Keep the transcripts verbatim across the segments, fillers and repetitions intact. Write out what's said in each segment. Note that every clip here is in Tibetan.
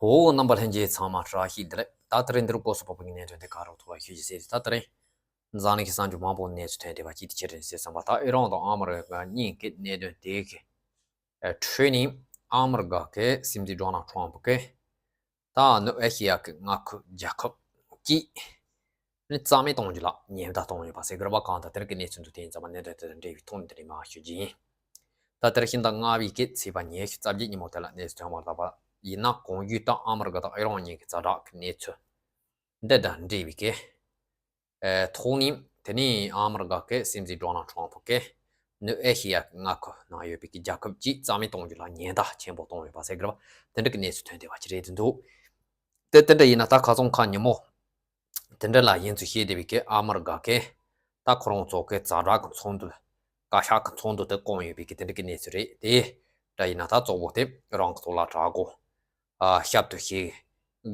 འོ། རྣམ་པ་ལྷན་རྒྱས་ཚང་མ་བཀྲ་ཤིས་བདེ་ལེགས། ད་དེ་རིང་འདིར་སྐོར་སོགས་པ་གི་གནད་དོན་དེ་ག་རོགས་ཐོག་ལ་ཞུ་རྒྱུ་ཟེར། ད་དེ་རིང་འཛམ་གླིང་གི་གསར་འགྱུར་མང་པོ་གནས་ཚུལ་ཐོན་བསྡད་པ་ཅིག་དེ་ཆི་རེད་ཟེར་བསམ་པ། ད་ཨི་རན་དང་ཨ་མི་རི་ཀ་གཉིས་ཀྱི་གནད་དོན་དེ་གི་ཁྲོད་ནས་ཨ་མི་རི་ཀ་གི་སྲིད་འཛིན་ཌོ་ནལ་ཁྲོམ་ཕུ་གི་ད་ནུབ་ཨེ་ཤི་ཡ་གི་མངའ་ཁུལ་རྒྱལ་ཁབ་གཅིག་ནི་རྩ་མེད་གཏོང་རྒྱུ་ལ་ཉེན་བརྡ་གཏོང་ཡོད་པ་ཟེར་གི་རེད་པ། གང་ལྟར་དེ་རིང་གི་གནས་ཚུལ་འདུག་དེ་ཡིན་ཙང་མ་གནད་དོན་དེ་དང་འབྲེལ་བའི་ཐོག་ནས་དེ་རིང་མར་ཞུ་རྒྱུ་ཡིན། ད་དེ་རིང་ཕྱི་ཟླ་ལྔ་པའི་གི་ཚེས་པ་ཉི་ཤུ་རྩ་བརྒྱད་ཉིན་མོ་དེ་ལ་གནས་ཚུལ་ཐོན་པ་ལྟ་བུ་ཡིན་ན། གོང་ཞུས་ལྟར་ཨ་མི་རི་ཀ་དང་ཨི་རན་གཉིས་ཀྱི་ཛ་དྲག་གི་གནས་ཚུལ་འདི་དང་འབྲེལ་བའི་གི་ཐོག་ནས། དེ་ནས་ཨ་མི་རི་ཀ་གི་སྲིད་འཛིན་ཌོ་ནལ་ཁྲོམ་ཕུ་གིས་ནུབ་ཨེ་ཤི་ཡ་གི་མངའ་ཁུལ་ནང་ཡོད་པའི་གི་རྒྱལ་ཁབ་གཅིག་རྩ་མེད་གཏོང་རྒྱུ་ལ་ཉེན་བརྡ་ཆེན་པོ་གཏོང་ཡོད་པ་ཟེར་གི་རེད་པ། དེ་འདྲ་གི་གནས་ཚུལ་ཐོན་བསྡད་པ་ཅིག་རེད་འདུག་དེ་དེ་འདྲ་ཡིན་ན། ད་ཁ་སང་ཁ་ཉིན་མོ་དེ་འདྲ་ལ་ཡིན་ཚུལ་བཤད་བསྡད་པའི་གི་ཨ་མི་རི་ཀ་གི་ད་ཁོ་རང་ཚོ་གི་ཛ་དྲག་གི་ཚོགས་འདུ། བཀའ་ཤག་གི་ཚོགས་འདུ་དེ་བསྐོངས་ཡོད་པའི་གི་དེ་འདྲ་གི་གནས་ཚུལ་རེད། དེ་འདྲ་ཡིན་ན་ད་གཙོ་བོ་དེ་རང་གི་ཐོག་ལ་དྲག་གོ་ཞབས་ཏོག་བྱེད་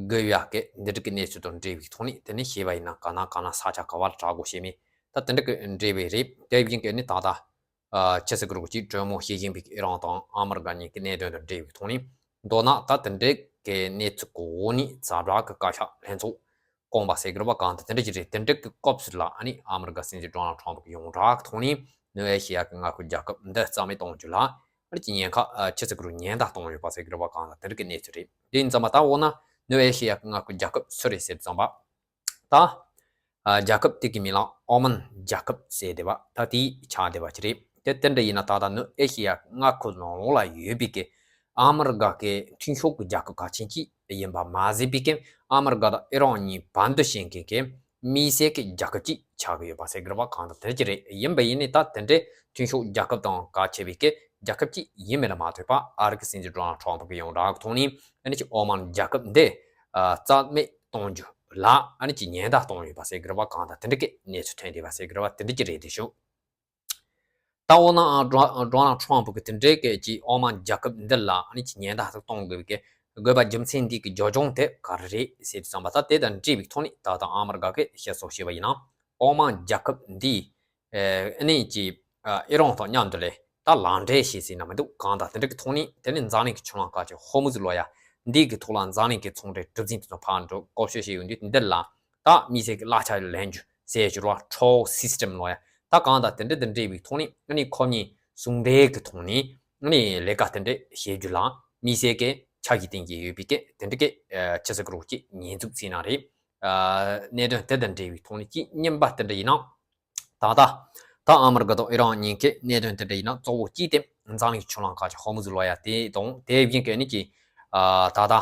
དགོས་ཡག་གི་འདི་འདྲ་གི་གནས་ཚུལ་དང་འབྲེལ་བའི་ཐོག་ནས། དེ་ནས་བཤད་པ་ཡིན་ན་ག་ན་ག་ན་ས་ཆ་ག་བ་ལ་དྲག་གོ་བྱེད་མིན་ད་དེ་འདྲ་གི་འབྲེལ་བའི་རེད། དེ་བཞིན་གི་ནི་ད་ལྟ་ཨ་ཕྱི་སྲིད་ཀྱི་རོགས་ཀྱིས་གྲོས་མོལ་བྱེད་བཞིན་པའི་ཨི་རན་དང་ཨ་མི་རི་ཀ་གཉིས་ཀྱི་གནད་དོན་དང་འབྲེལ་བའི་ཐོག་ནས། མདོར་ན་ད་དེ་འདྲའི་གི་གནས་ཚུལ་གོ་ནས་ཛ་དྲག་གི་བཀའ་ཤག་ལྷན་ཚོགས་བསྐོངས་པ་ཟེར་གི་རེད་པ། གང་ལྟར་དེ་འདྲ་ཅིག་རེད། དེ་འདྲ་གི་སྐབས་སུ་ལ་ཨ་ནི་ཨ་མི་རི་ཀ་སྲིད་འཛིན་ཌོ་ནལ་ཁྲོམ་ཕུ་གིས་ཡོངས་གྲགས་ཀྱི་ཐོག་ནས་ནུབ་ཨེ་ཤི་ཡ་གི་མངའ་ཁུལ་རྒྱལ་ཁབ་འདི་རྩ་མེད་གཏོང་རྒྱུ་ལ་ཨ་ནི་ཅིག་ཉེན་ཁ་ཨ་ཕྱི་སྲིད་ཀྱི་རོགས་ཉེན་བརྡ་གཏོང་ཡོད་པ་ཟེར་གི་རེད་པ། གང་ལྟར་དེ་འདྲ་གི་གནས་ཚུལ་རེད། དེ་ཡིན་ཙང་མ་ད་འོ་ན་ནུབ་ཨེ་ཤི་ཡ་གི་མངའ་ཁུལ་རྒྱལ་ཁབ་སུ་རེད་ཟེར་ཙམ་པ། ད་ཨ་རྒྱལ་ཁབ་དེ་གི་མིང་ལ་ཨོ་མན་རྒྱལ་ཁབ་ཟེར་བསྡད་པ་ད་དེ་ཆགས་བསྡད་པ་ཅིག་རེད། དེ་དེ་འདྲ་ཡིན་ན་ད་ལྟ་ནུབ་ཨེ་ཤི་ཡ་མངའ་ཁུལ་ནང་ལོགས་ལ་ཡོད་པའི་གི་ཨ་མི་རི་ཀ་གི་མཐུན་ཕྱོགས་ཀྱི་རྒྱལ་ཁབ་གལ་ཆེན་གཅིག་ཡིན་པ་མ་ཟད་པའི་གི་ཨ་མི་རི་ཀ་དང་ཨི་རན་གཉིས་བར་དུ་ཕྱིན་མཁན་གི་དམིགས་བསལ་གྱི་རྒྱལ་ཁབ་ཅིག་ཆགས་ཀྱི་ཡོད་པ་ཟེར་གི་རེད་པ། གང་ལྟར་དེ་ཅི་རེད། ཡིན་པ་ཡིན་ནའི་ད་དེ་འདྲའི་མཐུན་ཕྱོགས་རྒྱལ་ཁབ་དང་གལ་ཆེ་བའི་གི་རྒྱལ་ཁབ་ཅིག་ཡིན་མིན་ལ་མ་ལྟོས་པ། ཨ་རི་གི་སྲིད་འཛིན་ཌོ་ནལ་ཁྲོམ་ཕུ་གིས་ཡོངས་གྲགས་ཀྱི་ཐོག་ནས་ཨ་ནི་ཅིག་ཨོ་མན་རྒྱལ་ཁབ་འདི་ཨ་རྩ་མེད་གཏོང་རྒྱུ་ལ་ཨ་ནི་ཅིག་ཉེན་བརྡ་གཏོང་ཡོད་པ་ཟེར་གི་རེད་པ། གང་ལྟར་དེ་འདྲ་གི་གནས་ཚུལ་ཐོན་བསྡད་པ་ཟེར་གི་རེད་པ། དེ་འདྲ་ཅིག་རེད་དེ་ཞུ། ད་འོ་ན་ཨ་ཌོ་ཌོ་ནལ་ཁྲོམ་ཕུ་གིས་དེ་འདྲའི་གི་ཅིག་ཨོ་མན་རྒྱལ་ཁབ་འདི་ལ་ཨ་ནི་ཅིག་ཉེན་བརྡ་ཞིག་གཏོང་དགོས་པའི་གི་དགོས་པ་རྒྱུ་མཚན་འདི་གི་རྒྱུ་ལྗོངས་དེ་ག་རེ་རེད་ཟེར་དུས་ཙམ་པ། ད་དེ་དང་འབྲེལ་བའི་ཐོག་ནས་ད་ལྟ་ཨ་མི་རི་ཀ་གིས་བཤད་སྲོལ་བྱས་པ་ཡིན་ན། ཨོ་མན་རྒྱལ་ཁབ་འདིས་ཨ་ནི་ཅིག་ཨི་རན་དང་མཉམ་དུ་ལས་ད་ལག་འབྲེལ་བྱས་ཟེར་ན་མི་འདུག་གང་ལྟར་དེ་འདྲ་གི་ཐོག་ནས། དེ་ནས་འཛམ་གླིང་གི་ཆུ་ལྷག་ཁ་ཆེ་ཧོར་མུ་ཛི་ལོ་ཡ་འདི་གི་ཐོག་ལ་འཛམ་གླིང་གི་ཚོང་འབྲེལ་གྲུ་གཟིངས་དེ་ཚོ་ཕར་འགྲོ་བཀོལ་སྤྱོད་བྱས་ཡོང་དུས། འདི་ལ་ད་དམིགས་བསལ་གྱི་གླ་ཆ་ལེན་རྒྱུ་ཟེར་ཞུ་བ་ཊོལ་སིས་ཊེམ་ལོ་ཡ། ད་གང་ལྟར་དེ་འདྲ་དང་འབྲེལ་བའི་ཐོག་ནས་ཨ་ནི་ཁོ་གཉིས་ཟུང་འབྲེལ་གྱི་ཐོག་ནས་ཨ་ནི་ལས་ཀ་དེ་འདྲ་བྱེད་རྒྱུ་ལ་དམིགས་བསལ་གྱི་འཆར་གཞི་བཏིང་གི་ཡོད་པའི་གི་དེ་འདྲ་གི་ཨ་ཕྱི་སྲིད་ཀྱི་རོགས་ཀྱི་ཉེས་འཛུགས་ཟེར་ན་རེད། ཨ་གནད་དོན་དེ་དང་འབྲེལ་བའི་ཐོག་ནས་ཅིག་རྙིང་པ་དེ་འདྲ་ཡིན་ན། ད་ལྟ་ད་ཨ་མི་རི་ཀ་དང་ཨི་རན་གཉིས་ཀྱི་གནད་དོན་དེ་འདྲ་ཡིན་ན། གཙོ་བོ་གཅིག་དེ་འཛམ་གླིང་གི་ཆུ་ལྷག་ཁ་ཆེ་ཧོར་མུ་ཛི་ལོ་ཡ་དེ་དང་། དེ་བཞིན་གྱི་ཨ་ནི་ཅིག་ཨ་ད་ལྟ་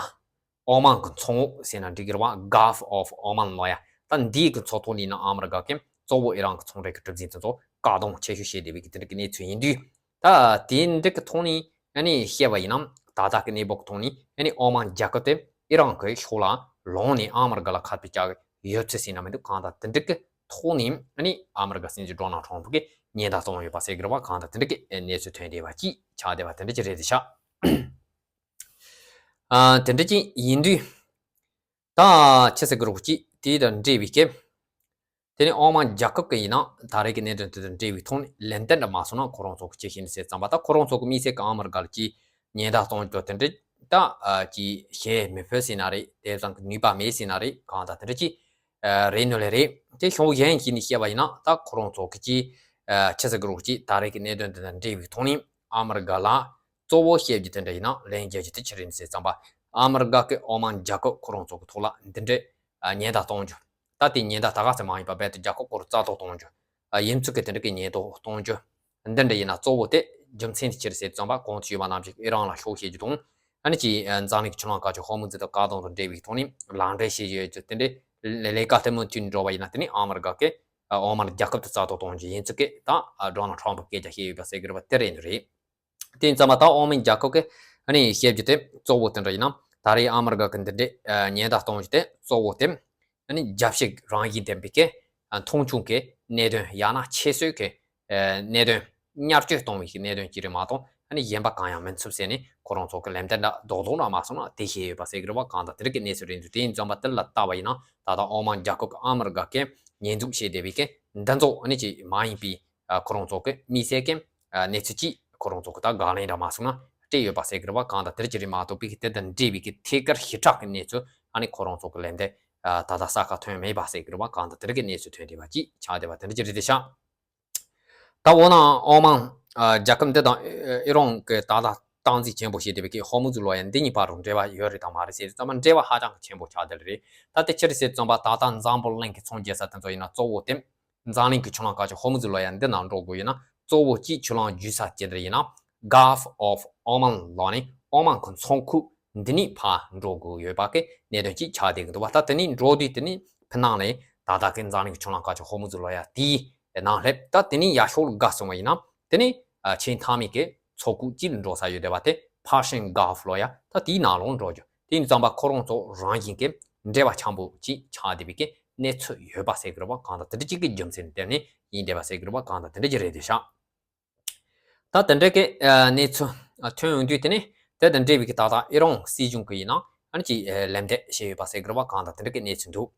ཨོ་མན་གྱི་མཚོ་ངོགས་ཟེར་ན་འགྲིག་གི་རེད་པ། Gulf of Oman ལོ་ཡ། ད་འདིའི་གི་མཚོ་ཐོག་ནས་ན་ཨ་མི་རི་ཀ་གིས་གཙོ་བོ་ཨི་རན་གྱི་ཚོང་འབྲེལ་གྱི་གྲུ་གཟིངས་དེ་ཚོ་བཀག་སྡོམ་ཆེ་ཤོས་བྱས་བསྡད་པའི་གི་དེ་འདྲ་གི་གནས་ཚུལ་ཡིན་དུས། ད་དེ་འདྲ་གི་ཐོག་ནས་ཨ་ནི་བཤད་པ་ཡིན་ན། ད་ལྟ་གི་གནས་བབ་ཐོག་ནས་ཨ་ནི་ཨོ་མན་རྒྱལ་ཁབ་དེ་ཨི་རན་གྱི་ཕྱོགས་ལ་ལངས་ནས་ཨ་མི་རི་ཀ་ལ་ཁ་གཏད་བཅག་གི་ཡོད་ཚུལ་ཟེར་ན་མི་འདུག་གང་ལྟར་དེ་འདྲ་གི་ཐོག་ནས་ཨ་ནི་ཨ་མི་རི་ཀ་སྲིད་འཛིན་ཌོ་ནལ་ཁྲོམ་ཕུ་གིས་ཉེན་བརྡ་གཏོང་ཡོད་པ་ཟེར་གི་རེད་པ། གང་ལྟར་དེ་འདྲ་གི་གནས་ཚུལ་ཐོན་བསྡད་པ་ཅིག་ཆགས་བསྡད་པ་དེ་འདྲ་ཅིག་རེད་དེ་ཤག་ཨ་དེ་འདྲ་ཅིག་ཡིན་དུས། ད་ཕྱི་སྲིད་ཀྱི་རོགས་ཀྱིས་དེ་དང་འབྲེལ་བའི་སྐབས། དེ་ནས་ཨོ་མན་རྒྱལ་ཁབ་ཀྱི་ཡིན་ན་ད་རེས་ཀྱི་གནད་དོན་དེ་དང་འབྲེལ་བའི་ཐོག་ནས་ལན་ཏན་འདྲ་མ་སོང་ན། ཁོ་རང་ཚོ་གི་ཅི་བྱས་ནས་ཟེར་ཙམ་པ། ད་ཁོ་རང་ཚོ་གི་དམིགས་བསལ་གྱི་ཨ་མི་རི་ཀ་ལ་ཅིག་ཉེན་བརྡ་གཏོང་རྒྱུ་དེ་འདྲ་ད་ཨ་ཅིག་བྱེད་མི་ཕོད་ཟེར་ན་རེད། དེ་ཙམ་གྱི་ནུས་པ་མེད་ཟེར་ན་རེད། གང་ལྟར་དེ་འདྲ་ཅིག་ཨ་རེད་ནོ་ལེ་རེད། དེ་ཕྱོགས་གཞན་ཞིག་ནས་བཤད་པ་ཡིན་ན། ད་ཁོ་རང་ཚོ་གི་ཅིག་ཨ་ཕྱི་སྲིད་ཀྱི་རོགས་ཀྱིས་ད་རེས་ཀྱི་གནད་དོན་དེ་དང་འབྲེལ་བའི་ཐོག་ནས་ཨ་མི་རི་ཀ་ལ་གཙོ་བོ་བཤད་རྒྱུ་དེ་འདྲ་ཡིན་ན། ལན་རྒྱག་རྒྱུ་དེ་ཅི་རེད་ཟེར་ཙམ་པ། ཨ་མི་རི་ཀ་གིས་ཨོ་མན་རྒྱལ་ཁབ་ཁོ་རང་ཚོ་གི་ཐོག་ལ་འདི་འདྲའི་ཨ་ཉེན་བརྡ་གཏོང་རྒྱུ། ད་དེ་ཉེན་བརྡ་ད་ག་ཚོད་མ་ཡིན་པ་རྦད་དེ་རྒྱལ་ཁབ་སྐོར་རྩ་གཏོར་གཏོང་རྒྱུ། ཨ་ཡིན་ཚུལ་གྱི་དེ་འདྲ་གི་ཉེན་རྟོག་གཏོང་རྒྱུ་འདི་འདྲ་ཡིན་ན། གཙོ་བོ་དེ་རྒྱུ་མཚན་དེ་ཅི་རེད་ཟེར་ཙམ་པ། གོང་དུ་ཞུས་པ་ནང་བཞིན་ཨི་རན་ལ་ཤོག་བྱེད་རྒྱུ་དང་། ཨ་ནི་ཅིག་ཨ་འཛམ་གླིང་གི་ཆུ་ལྷག་ཁ་ཆེ་ཧོར་མུ་ཛི་དེ་བཀག་སྡོམ་དང་འབྲེལ་བའི་ཐོག་ནས་ལག་འབྲེལ་བྱེད་ཀྱི་ཡོད་རྒྱུ་དེ་འདྲའི་ལས་ཀ་དེ་མུ་མཐུད་འགྲོ་བ་ཡིན་ན། དེ་ནས་ཨ་མི་རི་ཀ་གིས་ཨ་ཨོ་མན་རྒྱལ་ཁབ་དེ་རྩ་གཏོར་གཏོང་རྒྱུ་ཡིན་ཚུལ་གྱི་ད་ཨ་ཌོ་ནལ་ཊམ་ཕུ་སྐད་ཆ་བཤད་ཡོད་པ་ཟེར་གྱི་རེད་པ། དེ་རེད་འདུག་རེད། དེ་ཡིན་ཙང་མ་ད་ཨོ་མན་རྒྱལ་ཁབ་ཀྱིས་ཨ་ནི་བཤད་རྒྱུ་དེ་གཙོ་བོ་དེ་འདྲ་ཡིན་ན། ད་རེས་ཨ་མི་རི་ཀ་གིས་འདི་འདྲའི་ཨ་ཉེན་བརྡ་གཏོང་རྒྱུ་དེ་གཙོ་བོ་དེ་ཨ་ནི་རྒྱལ་སྤྱིའི་རང་བཞིན་ལྡན་པའི་གི་ཨ་མཐོང་ཆུང་གི་གནད་དོན། ཡང་ན་ཁྱད་གསོད་ཀྱི་ཨ་གནད་དོན། བསྙལ་བཅོས་གཏོང་བའི་གི་གནད་དོན་གཅིག་རེད་མ་གཏོགས། ཨ་ནི་གཞན་པ་གང་ཡང་མིན་ཚུལ་ཟེར་ནས་ཁོ་རང་ཚོ་གིས་ལན་ཏན་འདྲ་རྡོག་རྡོག་འདྲ་མ་སོང་ན་དེ་བཤད་ཡོད་པ་ཟེར་གི་རེད་པ། གང་ལྟར་དེ་རིགས་ཀྱི་གནས་ཚུལ་རེད་འདུག་དེ་ཡིན་ཙང་མ་དེ་ལ་བལྟས་པ་ཡིན་ན། ད་ལྟ་ཨོ་མན་རྒྱལ་ཁབ་ཀྱིས་ཨ་མི་རི་ཀ་གི་ཉེས་འཛུགས་བྱས་བསྡད་པའི་གི་འདི་ཚོ་ཨ་ནི་ཅིག་མ་ཡིན་པའི་ཨ་ཁོ་རང་ཚོ་གི་དམིགས་བསལ་གྱི་ཨ་གནས་ཚུལ་ཅིག་ཁོ་རང་ཚོ་གིས་ད་དགག་ལན་འདྲ་མ་སོང་ན་ སྤྲད་ཡོད་པ་ཟེར་གི་རེད་བ། གང་ལྟར་དེ་འདྲ་ཅིག་རེད་མ་གཏོགས་པའི་གི་དེ་དང་འབྲེལ་བའི་གི་ཐད་ཀར་ཞེ་དྲག་གི་གནས་ཚུལ་ཨ་ནི་ཁོ་རང་ཚོ་གི་ལན་དེ་ད་ལྟ་གསལ་ཁ་ཐོན་མེད་པ་ཟེར་གི་རེད་བ། གང་ལྟར་དེ་འདྲ་གི་གནས་ཚུལ་ཐོན་བསྡད་པ་ཅིག་ཆགས་བསྡད་པ་དེ་འདྲ་ཅིག་རེད་དེ་ཤག་ད་འོ་ན་ཨོ་མན་རྒྱལ་ཁབ་འདི་དང་ཨི་རན་གྱི་ད་ལྟ་སྟངས་འཛིན་ཆེན་པོ་བྱེད་བསྡད་པའི་གི་ཧོར་མུ་ཛི་ལོ་ཡ་འདི་གཉིས་བར་དུ་འབྲེལ་བ་ཡོད་རེད་དང་མ་རེད་ཟེར་ཙམ་པ་འབྲེལ་བ་ཧ་ཅང་གི་ཆེན་པོ་ཆགས་བསྡད་རེད། ད་དེ་ཕྱིར་ཟེར་ཙམ་པ་ད་ལྟ་འཛམ་བུ་གླིང་གི་ཚོང་རྒྱག་ས་དེ་ཚོ་ཡིན་ན་གཙོ་བོ་དེ་འཛམ་གླིང་གི་ཆུ་ལམ་ཁག་ཅིག་ཧོར་མུ་ཛི་ལོ་ཡ་འདི་ནང་འགྲོ་དགོས་ཡིན་ན་གཙོ་བོ་གཅིག་ཆུ་ལམ་བརྒྱུད་ས་ཅི་འདྲ་ཡིན་ན་Gulf of Oman ལོག་ནས་ཨོ་མན་གྱི་མཚོ་ཁུག་འདི་ནས་ཕར་འགྲོ་དགོས་ཡོད་པ་གི་གནད་དོན་ཅིག་ཆགས་བསྡད་ཀྱི་འདུག་བ། ད་དེ་ནས་འགྲོ་དུས་དེ་ནས་ཕི་ནང་ལས་ད་ལྟ་གི་འཛམ་གླིང་གི་ཆུ་ལམ་ཁག་ཅིག་ཧོར་མུ་ཛི་ལོ་ཡ་དེའི་ནང་སླེབས། ད་དེ་ནས་ཡར་ཕྱོགས་ལ་བརྒལ་སོང་བ་ཡིན་ན་དེ་ནས་ཆེས་མཐའ་མའི་གི་མཚོ་ཁུག་ཅིག་ལ་འགྲོ་ས་ཡོད་བསྡད་པ་དེ་Persian Gulf ལོ་ཡ་ད་དེའི་ནང་ལོགས་འགྲོ་རྒྱུ། དེ་ཡིན་ཙམ་པ་ཁོ་རང་ཚོ་རང་བཞིན་གྱི་འབྲེལ་བ་འཆམ་པོ་ཅིག་ཆགས་བསྡད་པའི་གི་གནས་ཚུལ་ཡོད་པ་ཟེར་གི་རེད་བ། གང་ལྟར་དེ་འདྲ་ཅིག་གི་རྒྱུ་མཚན་དེ་ནས་ཡིན་བསྡད་པ་ཟེར་གི་རེད་བ། གང་ལྟར་དེ་འདྲ་ཅིག་རེད་དེ་ཤག་ད་དེ་འདྲ་གི་གནས་ཚུལ་ཐོན་ཡོང་དུས་དེ་ནས་དེ་དང་འབྲེལ་བའི་གི་ད་ལྟ་ཨི་རན་སྲིད་གཞུང་གི་ཡིན་ན་ཨ་ནི་ཅིག་ལན་འདེབས་བྱས་ཡོད་པ་ཟེར་གི་རེད་བ། གང་ལྟར་དེ་འདྲ་གི་གནས་ཚུལ་འདུག་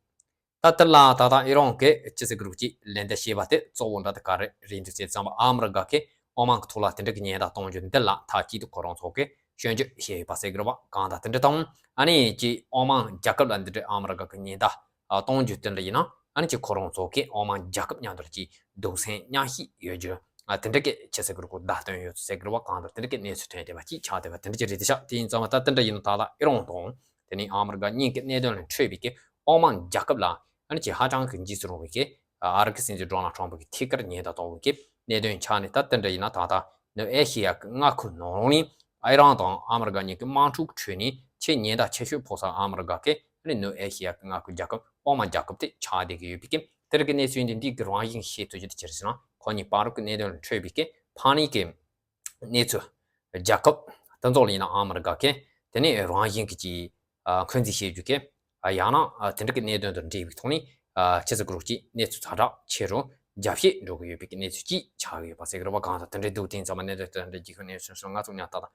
ད་དེ་ལ་ད་ལྟ་ཨི་རན་གི་ཅི་ཟེར་གི་རེད་ཅིག་ལན་འདེབས་བྱས་པ་དེ་གཙོ་བོ་འདྲ་དེ་ག་རེ་རེད་འདུག་ཟེར་ཙམ་པ་ཨ་མི་རི་ཀ་གི་ཨོ་མན་གི་ཐོག་ལ་དེ་འདྲ་གི་ཉེན་བརྡ་གཏོང་རྒྱུ་འདི་ལ་མཐའ་གཅིག་ཏུ་ཁོ་རང་ཚོ་གི་སྐྱོན་བརྗོད་བྱས་ཡོད་པ་ཟེར་གི་རེད་བ། གང་ལྟར་དེ་འདྲ་དང་ཨ་ནི་ཅིག་ཨོ་མན་རྒྱལ་ཁབ་ལ་འདི་འདྲ་ཨ་མི་རི་ཀ་གི་ཉེན་བརྡ་གཏོང་རྒྱུ་དེ་འདྲ་ཡིན་ན་ཨ་ནི་ཅིག་ཁོ་རང་ཚོ་གི་ཨོ་མན་རྒྱལ་ཁབ་མཉམ་དུ་ལ་ཅིག་གདུང་སེམས་མཉམ་བསྐྱེད་ཡོད་རྒྱུ་དེ་འདྲ་གི་ཅི་ཟེར་གི་རེད་གོ་བརྡ་སྟོན་ཡོད་ཟེར་གི་རེད་བ། གང་ལྟར་དེ་འདྲ་གི་གནས་ཚུལ་ཐོན་བསྡད་པ་ཅིག་ཆགས་བསྡད་པ་དེ་འདྲ་ཅིག་རེད་དེ་ཤག་དེ་ཡིན་ཙང་མ་ད་དེ་འདྲ་ཡིན་ན་ད་ལྟ་ཨི་རན་དང་དེ་ནས་ཨ་མི་རི་ཀ་གཉིས་ཀྱི་གནད་དོན་ལས་འཕྲོས་པའི་གི་ཨོ་མན་རྒྱལ་ཁབ་ལ་ཨ་ནི་ཅིག་ཧ་ཅང་གི་འཇིགས་སུ་རུང་བའི་གི་ཨ་རི་གི་སྲིད་འཛིན་ཌོ་ནལ་ཊམ་པ་གི་ཐད་ཀར་ཉེན་བརྡ་གཏོང་བའི་གི་གནད་དོན་ཆགས་ནས། ད་དེ་འདྲ་ཡིན་ན་ད་ལྟ་ནུབ་ཨེ་ཤེ་ཡ་གི་མངའ་ཁུལ་ནང་ལོགས་ནས་ཨི་རན་དང་ཨ་མི་རི་ཀ་གཉིས་ཀྱི་དམག་འཁྲུག་ཁྲོད་ནས་ཆེས་ཉེན་བརྡ་ཆེ་ཤོས་ཕོག་ས་ཨ་མི་རི་ཀ་གི་ཨ་ནི་ནུབ་ཨེ་ཤེ་ཡ་གི་མངའ་ཁུལ་རྒྱལ་ཁབ་ཨོ་མན་རྒྱལ་ཁབ་དེ་ཆགས་བསྡད་ཀྱི་ཡོད་པའི་གི་དེ་རིགས་ཀྱི་གནས་ཚུལ་འདི་འདི་གི་རང་བཞིན་ཤེས་ཐུབ་རྒྱུ་དེ་ཅི་རེད་ཟེར་ན་ཁོ་གཉིས་བར་གྱི་གནད་དོན་ལས་འཕྲོས་པའི་གི་ཕ་ནས་གི་གནས་ཚུལ། རྒྱལ་ཁབ་དེ་ཚོ་ལ་ཡིན་ན་ཨ་མི་རི་ཀ་གི་དེ་ནས་རང་བཞིན་གྱི་ཅིག་འཁོན་འཛིན་བྱེད་རྒྱུ་གི་ཡང་ན་དེ་འདྲ་གི་གནད་དོན་དང་འབྲེལ་བའི་ཐོག་ནས་ཆི་ཟེར་གི་རེད་ཅིག་གནས་ཚུལ་ཛ་དྲག་ཆེ་རུ་རྒྱ་བཤད་འགྲོ་གི་ཡོད་པའི་གི་གནས་ཚུལ་ཅིག་ཆགས་ཀྱི་ཡོད་པ་ཟེར་གི་རེད་བ། གང་ལྟར་དེ་འདྲའི་འདུག་དེ་ཡིན་ཙང་མ་གནད་དོན་དེ་འདྲ་རྒྱལ་ཁབ་གནས་ཚུལ་སོགས་ང་ཚོ་ཉག་ཏག་ཏག་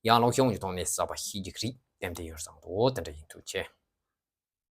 ཡར་ལངས་ཤོག་ཡོང་རྒྱུ་དང་གནས་ཚུལ་གསར་པ་ཤེས་རྒྱུ་གི་རེད། ཏན་ཏན་ཡོད་བསམ་འདུག་དེ་འདྲ་ཡིན། ཐུགས་རྗེ་ཆེ།